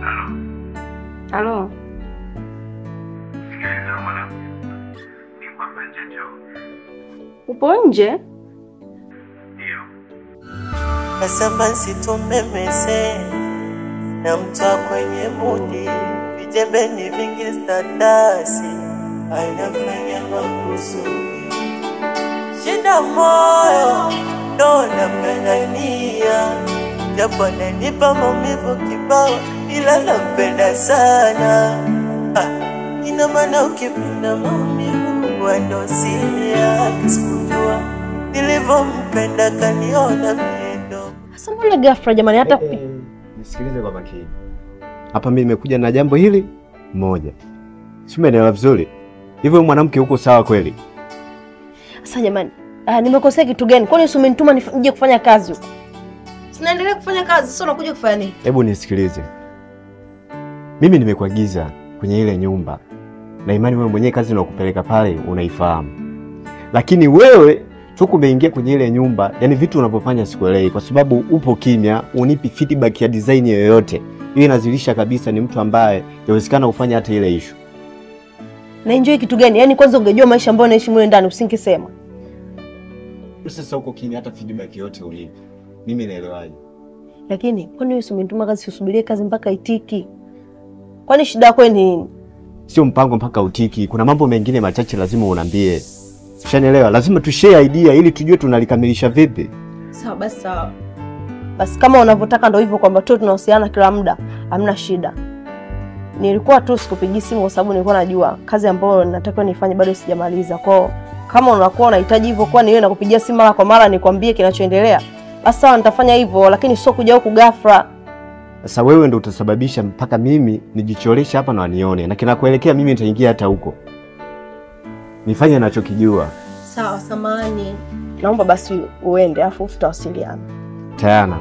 Halo. Sikiliza mwanangu. Niko hapa nje njoo. Upo nje? Ndio. Kasema nsitumemese na mtu kwenye mudi, vijembe ni vingi statasi, anafanya makusudi. Shida moyo ndo napendania, japo ananipa maumivu kibao, ila nampenda sana. Ina maana ukipenda maumivu ndo siri yake, sikujua nilivyompenda kaniona miendo. Sasa mbona ghafla jamani hata nisikilize kwa makini. Hapa mimi nimekuja na jambo hili moja. Si umeelewa vizuri? Hivyo mwanamke huko sawa kweli? Sasa jamani, nimekosea kitu gani? Kwani umenituma nije kufanya kazi huko? Sinaendelea kufanya kazi, sio unakuja kufanya nini? Hebu nisikilize. Mimi nimekuagiza kwenye ile nyumba. Na imani wewe mwenyewe kazi inakupeleka pale unaifahamu. Lakini wewe toka umeingia kwenye ile nyumba, yani vitu unavyofanya sikuelewi kwa sababu upo kimya, unipi feedback ya design yoyote. Hiyo inazilisha kabisa ni mtu ambaye yawezekana ufanye hata ile issue. Na enjoy kitu gani? Yaani kwanza ungejua maisha ambayo naishi mule ndani usingesema. Sasa uko kimya hata feedback yote ulipi. Mimi naelewaje? Lakini kwani wewe umenituma kazi usubirie kazi mpaka itiki? Kwani shida yako ni nini? Sio mpango mpaka utiki. Kuna mambo mengine machache lazima unambie. Ushanielewa? Lazima tu share idea ili tujue tunalikamilisha vipi. Sawa basi sawa. Basi kama unavyotaka ndio hivyo kwamba tu tunahusiana kila muda, hamna shida. Nilikuwa tu sikupigi simu kwa sababu nilikuwa najua kazi ambayo natakiwa nifanye bado sijamaliza. Kwa kama unakuwa unahitaji hivyo kwa niwe nakupigia simu mara kwa mara nikwambie kinachoendelea, basi sawa nitafanya hivyo, lakini sio kuja huku ghafla. Sasa wewe ndio utasababisha mpaka mimi nijicholesha hapa na wanione, na kinakuelekea mimi nitaingia hata huko. Nifanye ninachokijua. Sawa, samahani. Naomba basi uende afu tutawasiliana. Tayana.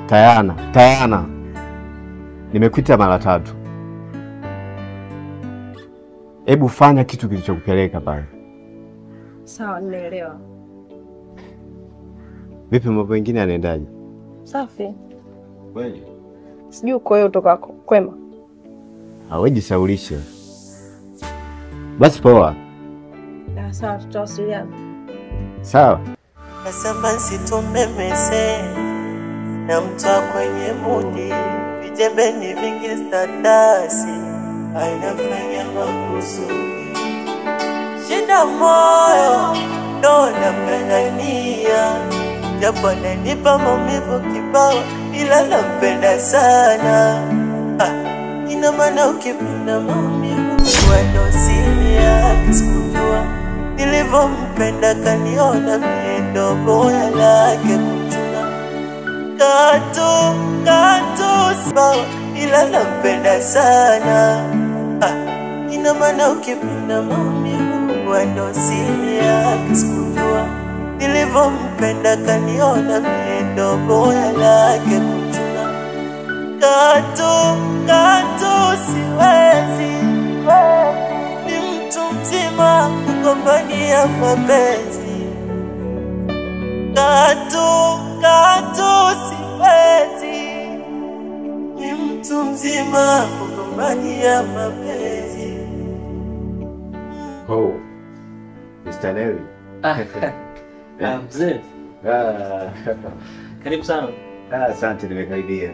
Tayana, Tayana. Nimekuita mara tatu. Hebu fanya kitu kilichokupeleka pale. Sawa, nimeelewa. Vipi mambo mengine yanaendaje? Safi. Kweli? Sijui uko wewe utokako. Kwema. Hawajisaulishe. Basi poa. Sawa, tutawasiliana. Sawa. Kasema nsitumemese na mtu kwenye mudi, vijembe ni vingi statasi, anafanya makusudi. Shida moyo ndo napendania, japo ananipa maumivu kibao, ila nampenda sana. Ina maana ukipenda maumivu ndo siri yake, sikujua nilivyompenda kaniona miendo boya lake kuchuna. Katu, katu, sawa, ila nampenda sana. Ina maana ukipenda maumivu ndo siri yake, sikujua nilivyompenda kaniona miendo boya lake kuchuna. Katu, katu, siwezi, ni mtu mzima kugombania mapenzi. Katu, katu, siwezi, ni mtu mzima kugombania mapenzi. Oh, Mr. Nelly. Mzee. Karibu sana. Asante, nimekaribia.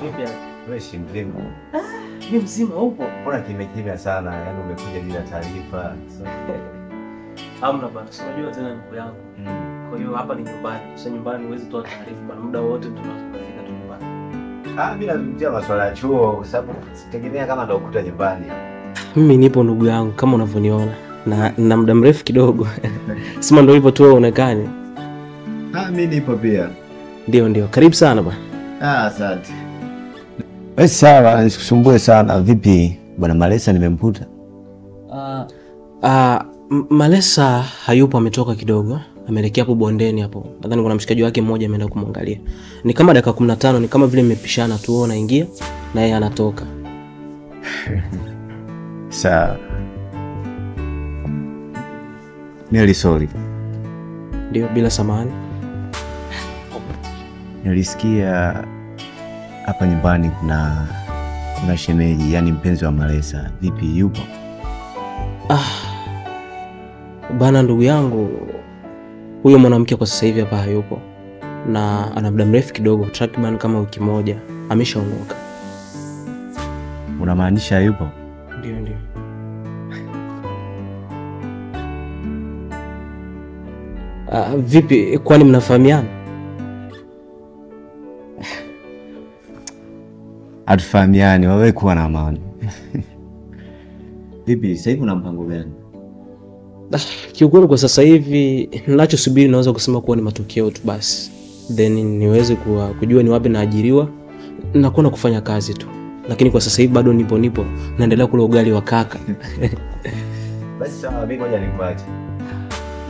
Mpya. Wewe si mzima? Ni mzima upo. Mbona kimya kimya sana? Yaani umekuja bila taarifa. Hamna bana, unajua tena ndugu yangu. Kwa hiyo hapa ni nyumbani. Sasa nyumbani huwezi toa taarifa bana, muda wote tunafika tu nyumbani. Mimi nazungumzia masuala ya chuo kwa sababu sitegemea kama ndio ukuta nyumbani. Mimi nipo ndugu yangu kama unavyoniona na muda mrefu kidogo. Sema ndio hivyo tu uonekane. Mimi nipo pia. Ndio ndio, karibu sana bwana. Asante. Wewe sawa, nisikusumbue sana. Vipi bwana Malesa nimemkuta? Malesa hayupo, ametoka kidogo. Ameelekea hapo bondeni hapo. Nadhani kuna mshikaji wake mmoja ameenda kumwangalia. Ni kama dakika 15, ni kama vile mmepishana tu, wewe unaingia na yeye anatoka. Sawa. Nili sorry. Ndio, bila samahani. Nilisikia hapa nyumbani kuna Kuna shemeji, yani mpenzi wa Malesa. Vipi, yupo? Bana ndugu yangu, huyo mwanamke kwa sasa hivi hapa hayupo. Na ana muda mrefu kidogo, takriban kama wiki moja ameshaondoka. Unamaanisha hayupo? Ndio, ndio. Vipi, kwani mnafahamiana? Hatufahamiani, wewe kuwa na amani. Vipi, sasa hivi una mpango gani? Kiukweli kwa sasa hivi ninachosubiri naweza kusema kuwa ni matokeo tu basi. Then niweze kujua ni wapi naajiriwa na kuona kufanya kazi tu. Lakini kwa sasa hivi bado nipo naendelea kula ugali wa kaka. Basi sawa, mimi ngoja nikuache.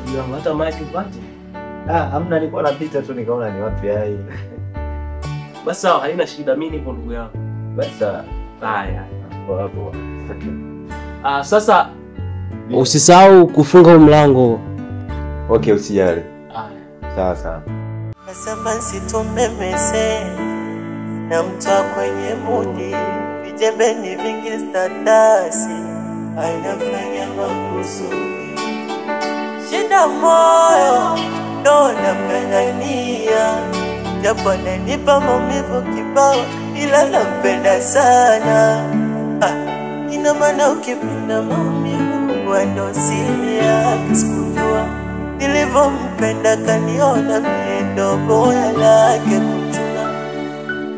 Ndio, hata maji upate? Hamna, nilikuwa napita tu nikaona ni wapi hai. Basi sawa, haina shida, mimi nipo ndugu yangu. Basi sawa. Haya. Poa poa. Sasa usisahau kufunga huu mlango. Okay, usijali. Sawa sawa. Nasema situme message na mtu kwenye mudi, vijembe ni vingi status, anafanya makusudi. Shida moyo ndo napendania, japo ananipa maumivu kibao, ila nampenda sana. Ina maana ukipenda maumivu ndo siri yake, sikujua nilivyompenda kaniona mie ndo boya lake kuchuna.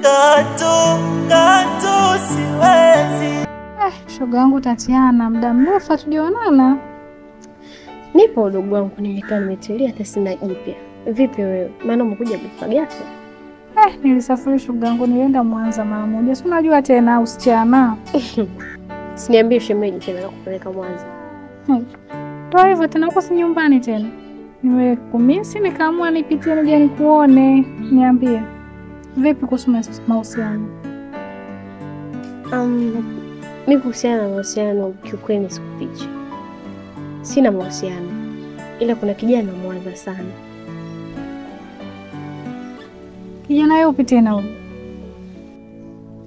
Katu, katu siwezi. Shoga yangu Tatiana, muda mrefu hatujaonana. Nipo udogo wangu, nimekaa nimetulia, hata sina jipya. Vipi wewe? Maana umekuja ghafla ghafla. Nilisafiri shoga yangu, nilienda Mwanza mara moja. Si unajua tena usichana. Siniambie shemeji tena nakupeleka Mwanza. Ndio hivyo tena, huko si nyumbani tena. Nimekumisi nikaamua nipitie nije nikuone, niambie. Vipi kuhusu mahusiano? Mimi kuhusiana na mahusiano kiukweli sikuficha. Sina mahusiano. Ila kuna kijana Mwanza sana. Kijana yupi tena huyo?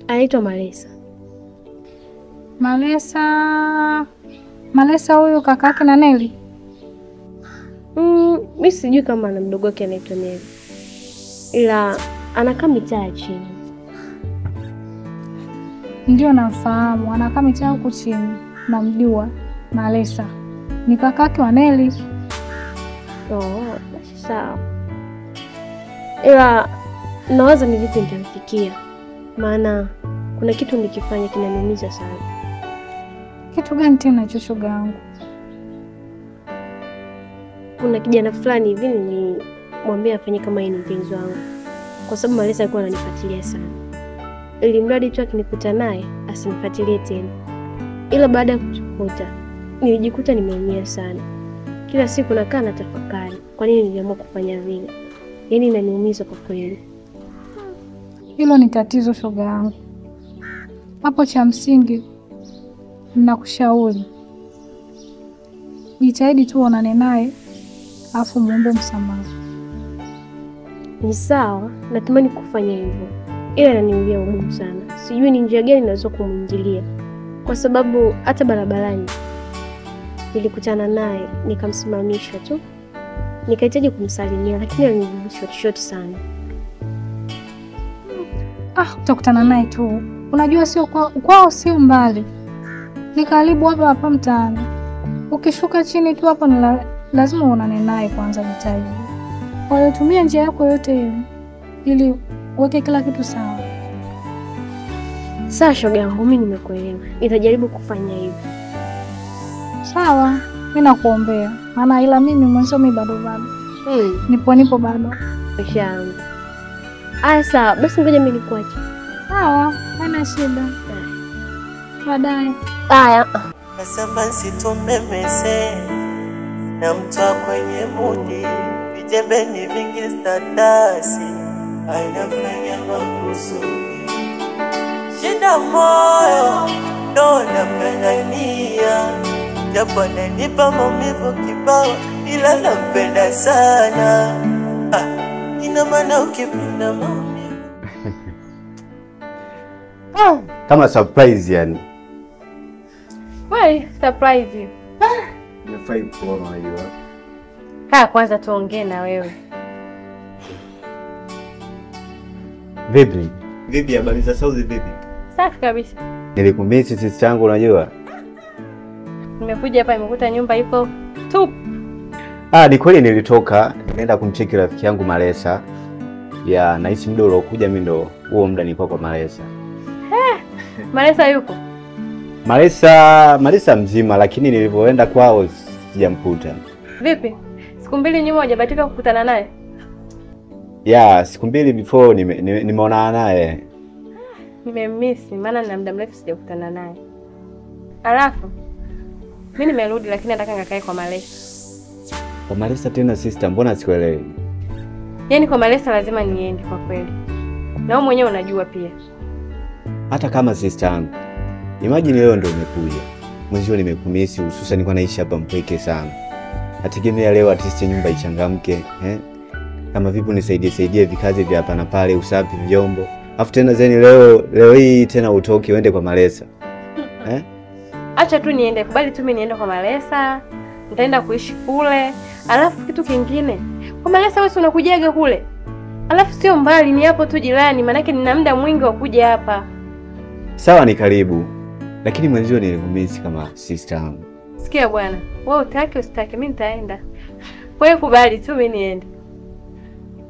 Anaitwa Malesa. Malesa. Malesa huyu kakake na Neli? Mimi sijui kama ana mdogo wake anaitwa Neli. Ila anakaa mitaa ya chini. Ndio namfahamu, anakaa mitaa huku chini. Namjua Malesa. Ni kakake wa Neli. Oh, basi sawa. Ila nawaza ni vipi nitamfikia. Maana kuna kitu nikifanya kinaniumiza sana. Kitu gani tena hicho shoga yangu? Kuna kijana fulani hivi nilimwambia afanye kama yeye ni mpenzi wangu. Kwa sababu Malesa alikuwa ananifuatilia sana. Ili mradi tu akinikuta naye asinifuatilie tena. Ila baada ya kutukuta nilijikuta nimeumia sana. Kila siku nakaa na tafakari, kwa nini niliamua kufanya vile? Yaani inaniumiza kwa kweli. Hilo ni tatizo shoga yangu. Hapo cha msingi nakushauri, jitahidi tu uonane naye afu muombe msamaha. Ni sawa, natamani kufanya hivyo. Ila inaniulia ugumu sana. Sijui ni njia gani naweza kumuingilia. Kwa sababu hata barabarani nilikutana naye nikamsimamisha tu. Nikahitaji kumsalimia lakini alinijibu short short sana. Utakutana naye tu. Unajua sio kwao sio mbali. Ni karibu hapa hapa mtaani. Ukishuka chini tu hapo ni lazima uonane naye kwanza, jitahidi. Kwa hiyo tumia njia yako yote hiyo ili uweke kila kitu sawa. Sawa shoga yangu, mimi nimekuelewa. Nitajaribu kufanya hivyo. Sawa, mimi nakuombea. Maana ila mimi mwanzo mimi bado. Nipo bado. Inshallah. Sawa, basi ngoja mimi nikuache. Sawa, haina shida. Baadaye. Haya. Nasema situme message na mtu kwenye mudi, vijembe ni vingi status, anafanya makusudi. Shida moyo ndo napendania, japo ananipa maumivu kibao, ila nampenda sana. Ina maana ukipenda maumivu. Kama surprise yani. Wewe surprise. Nimefurahi kuona unajua. Kaa kwanza tuongee na wewe. Vipi? Vipi habari za Saudi vipi? Safi kabisa. Nilikumisi sisi changu unajua. Nimekuja hapa nimekuta nyumba ipo tupu. Ah, ni kweli nilitoka, nikaenda kumcheki rafiki yangu Malesa. Ya, nahisi muda uliokuja mimi ndo huo muda nilikuwa kwa Malesa. Malesa yuko? Malesa mzima, lakini nilipoenda kwao sijamkuta. Vipi? Siku mbili nyuma hujabahatika kukutana naye? Ya, siku mbili before nimeonana naye. Nimemiss maana nina muda mrefu sijakutana naye. Alafu mimi nimerudi lakini nataka ngakae kwa Malesa. Kwa Malesa tena sister, mbona sikuelewi? Yaani kwa Malesa lazima niende kwa kweli. Na wewe mwenyewe unajua pia. Hata kama sister yangu. Imagine leo ndio umekuja. Mwenzio nimekumisi, hususan nilikuwa naishi hapa mpweke sana. Nategemea leo artist nyumba ichangamke, eh? Kama vipi nisaidie vikazi vya hapa na pale, usafi vyombo. Afu tena zeni leo hii tena utoke uende kwa Malesa. Eh? Acha tu niende, kubali tu mimi niende kwa Malesa. Nitaenda kuishi kule. Alafu kitu kingine, kwa Malesa wewe unakujaga kule. Alafu sio mbali, ni hapo tu jirani, maana nina muda mwingi wa kuja hapa. Sawa ni karibu. Lakini mwenzio nilikumisi kama sister yangu. Sikia bwana, wewe utaki usitaki mimi nitaenda. Kwa hiyo kubali tu mimi niende.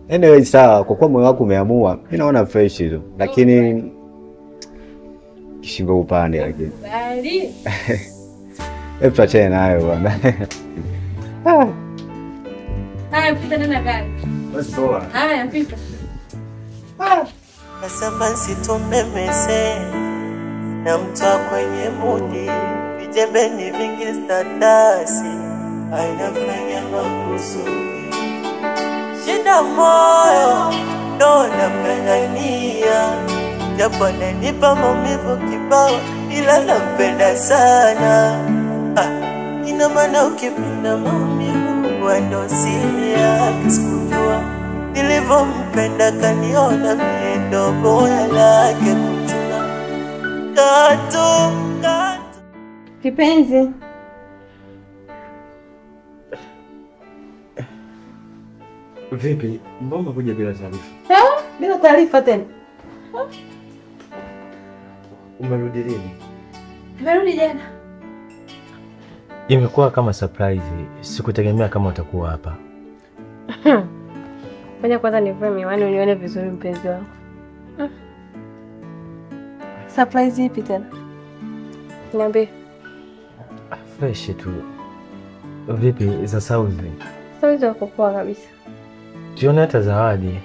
Anyway sawa, kwa kuwa moyo wako umeamua, mimi naona fresh hizo. Lakini kishingo upande lakini. Kubali. Hebu tuachane nayo bwana. Haya mpita tena gari. Basi poa. Haya mpita. Nasema situmemese na mtu kwenye mudi, vijembe ni vingi statasi, anafanya makusudi. Shida moyo ndo napendania, japo ananipa maumivu kibao, ila nampenda sana. Ina maana ukipenda maumivu ndo siri yake, sikujua nilivyompenda kaniona mie ndo boya lake kuchuna. Katu, katu. Kipenzi. Vipi? Mbona umekuja bila taarifa? Bila taarifa tena. Umerudi lini? Nimerudi jana. Imekuwa kama surprise. Sikutegemea kama utakuwa hapa. Ngoja kwanza nivae miwani unione vizuri mpenzi wangu. Surprise ipi tena? Niambie. Fresh tu. Vipi za Saudi? Saudi wako poa kabisa. Jioni hata zawadi.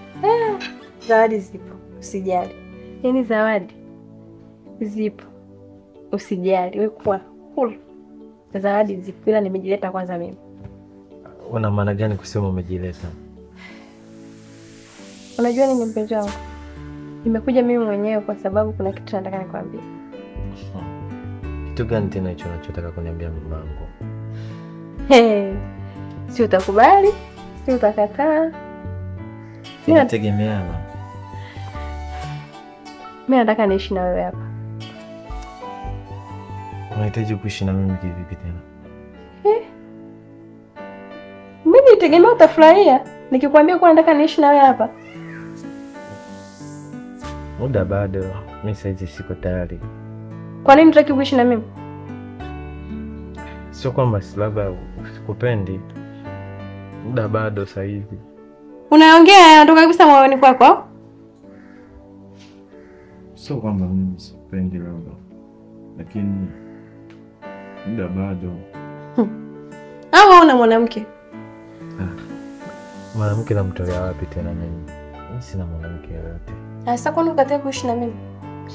Zawadi zipo, usijali. Yaani zawadi zipo. Usijali, wewe kuwa cool. Zawadi zipo ila nimejileta kwanza mimi. Una maana gani kusema umejileta? Unajua nini mpenzi wangu? Nimekuja mimi mwenyewe kwa sababu kuna kitu nataka nikwambie. Kitu gani tena hicho unachotaka kuniambia mamangu? Hey, si utakubali, si utakataa. Inategemeana. Mimi nataka niishi na wewe hapa. Unahitaji kuishi na mimi kivipi tena? Mimi nitegemea utafurahia nikikwambia kuwa nataka niishi na wewe hapa. Muda bado, mimi saizi siko tayari. Kwa nini unataka kuishi na mimi? Sio kwamba labda sikupendi. Muda bado saizi. Unaongea yanatoka kabisa moyoni kwako? Sio kwamba mimi sikupendi labda, lakini muda bado. Au una mwanamke? Mwanamke namtolea wapi tena mimi? Mimi sina mwanamke yoyote. Sasa kwani ukataka kuishi na mimi?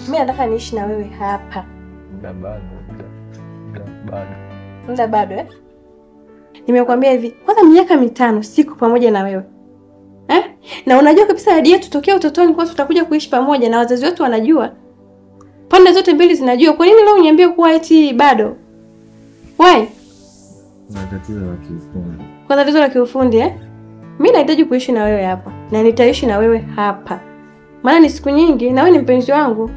Mimi nataka niishi na wewe hapa. Muda bado, muda bado. Muda bado eh? Nimekuambia hivi, kwanza miaka 5 siku pamoja na wewe. Eh? Na unajua kabisa hadi yetu tokea utotoni kwa tutakuja kuishi pamoja na wazazi wetu wanajua. Pande zote mbili zinajua. Kwa nini leo uniambie kuwa eti bado? Why? Na tatizo la kiufundi. Kwa tatizo la kiufundi eh? Mimi nahitaji kuishi na wewe hapa na nitaishi na wewe hapa. Maana ni siku nyingi na wewe ni mpenzi wangu.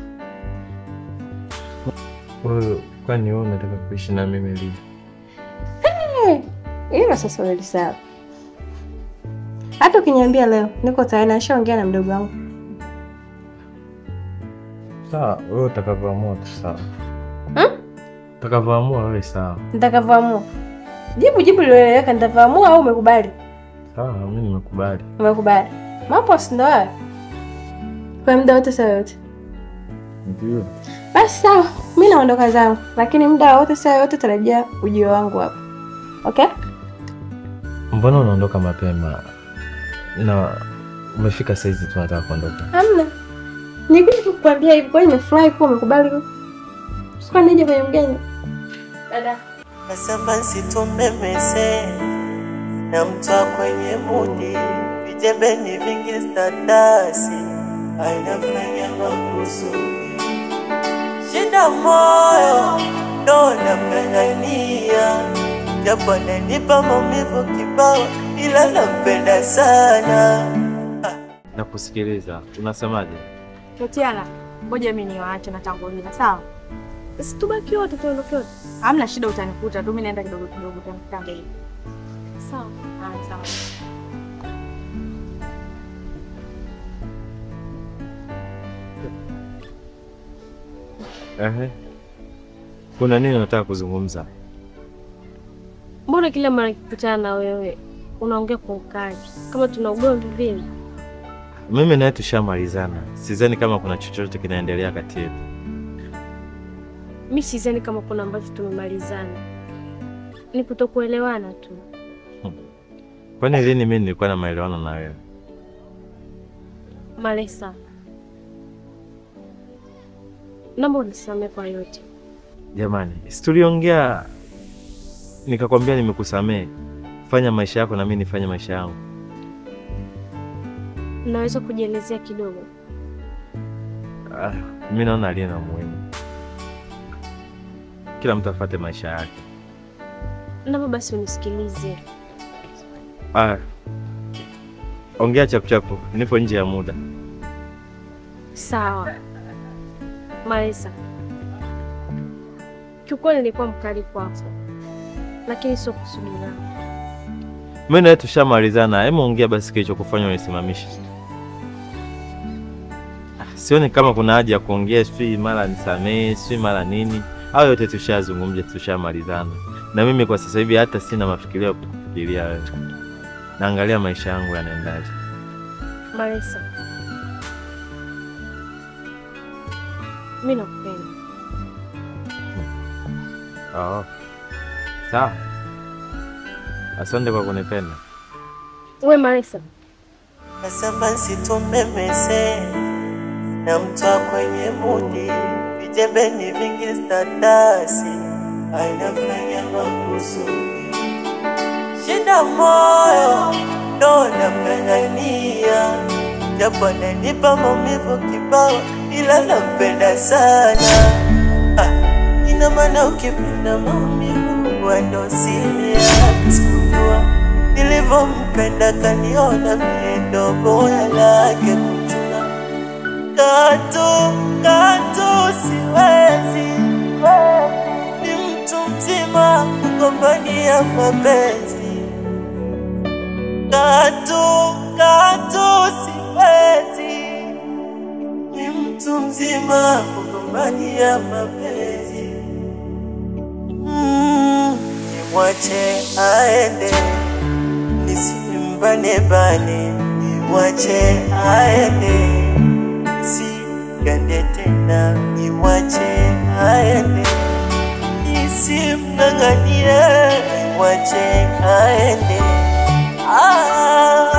Wewe kwani wewe unataka kuishi na mimi lini? Hilo sasa umelisahau. Hata ukiniambia leo niko tayari, nishaongea na mdogo wangu. Sawa, wewe utakavyoamua tu sawa. Utakavyoamua wewe sawa. Nitakavyoamua. Jibu liloeleweka, nitavyoamua au umekubali? Sawa, mimi nimekubali. Umekubali. Mambo si ndo hayo. Kwa muda wote saa yote. Ndio. Basi sawa, mimi naondoka zangu, lakini muda wote saa yote tarajia ujio wangu hapa. Okay? Mbona unaondoka mapema? Na umefika saizi tunataka kuondoka. Hamna. Nilikuja kukuambia hivi, kwa nini nimefurahi kuwa umekubali. Sikuwa nije kwenye mgeni. Dada. Nasema situmemese na mtu kwenye mudi, vijembe ni vingi statasi, anafanya makusudi. Shida moyo ndo napendania, japo ananipa maumivu kibao, ila nampenda sana. Nakusikiliza, unasemaje? Totiana, ngoja mimi niwaache na tanguliza, sawa? Situbaki wote tuondoke wote. Hamna shida, utanikuta tu, mimi naenda kidogo kidogo utanikuta mbele. Sawa. Ah, sawa. Ehe. Kuna nini unataka kuzungumza? Mbona kila mara nikikutana na wewe unaongea kwa ukali kama tuna ugomvi vile? Mimi naye tushamalizana. Sidhani kama kuna chochote kinaendelea kati yetu. Mimi sidhani kama kuna ambacho tumemalizana. Ni kutokuelewana tu. Kwani lini mimi nilikuwa na maelewano na wewe? Malesa, naomba unisamehe kwa yote. Jamani, si tuliongea nikakwambia nimekusamehe. Fanya maisha yako na mimi nifanye maisha yangu. Naweza kujielezea kidogo? Mimi naona alina muhimu. Kila mtu afuate maisha yake. Naomba basi unisikilize. Ongea chapu chapu, nipo nje ya muda. Sawa. Malesa, kiukweli nilikuwa mkali kwako, lakini sio kusudi langu. Mimi na wewe tushamalizana. Hebu ongea basi kilichokufanya unisimamishe. Sioni kama kuna haja ya kuongea, sijui mara nisamee, sijui mara nini. Hayo yote tushazungumza, tushamalizana. Na mimi kwa sasa hivi hata sina mafikirio ya kukufikiria wewe. Naangalia maisha yangu yanaendaje. Malesa, mimi nakupenda. Oh. Sawa. Asante kwa kunipenda. Wewe Malesa. Nasema situmemese na mtu kwenye mudi, vijembe ni vingi statasi, anafanya makusudi. Shida moyo ndo napendania, japo ananipa maumivu kibao, ila nampenda sana. Ina maana ukipenda maumivu ndo siri yake. Sikujua nilivyompenda kaniona mie ndo boya lake kuchuna. Katu, katu siwezi, ni mtu mzima kugombania mapenzi. Katu, katu siwezi, ni mtu mzima kugombania mapenzi. Nimwache aende, nisimbane bane. Nimwache aende, nisigande tena. Nimwache aende, nisimng'ang'anie. Nimwache aende. Ah.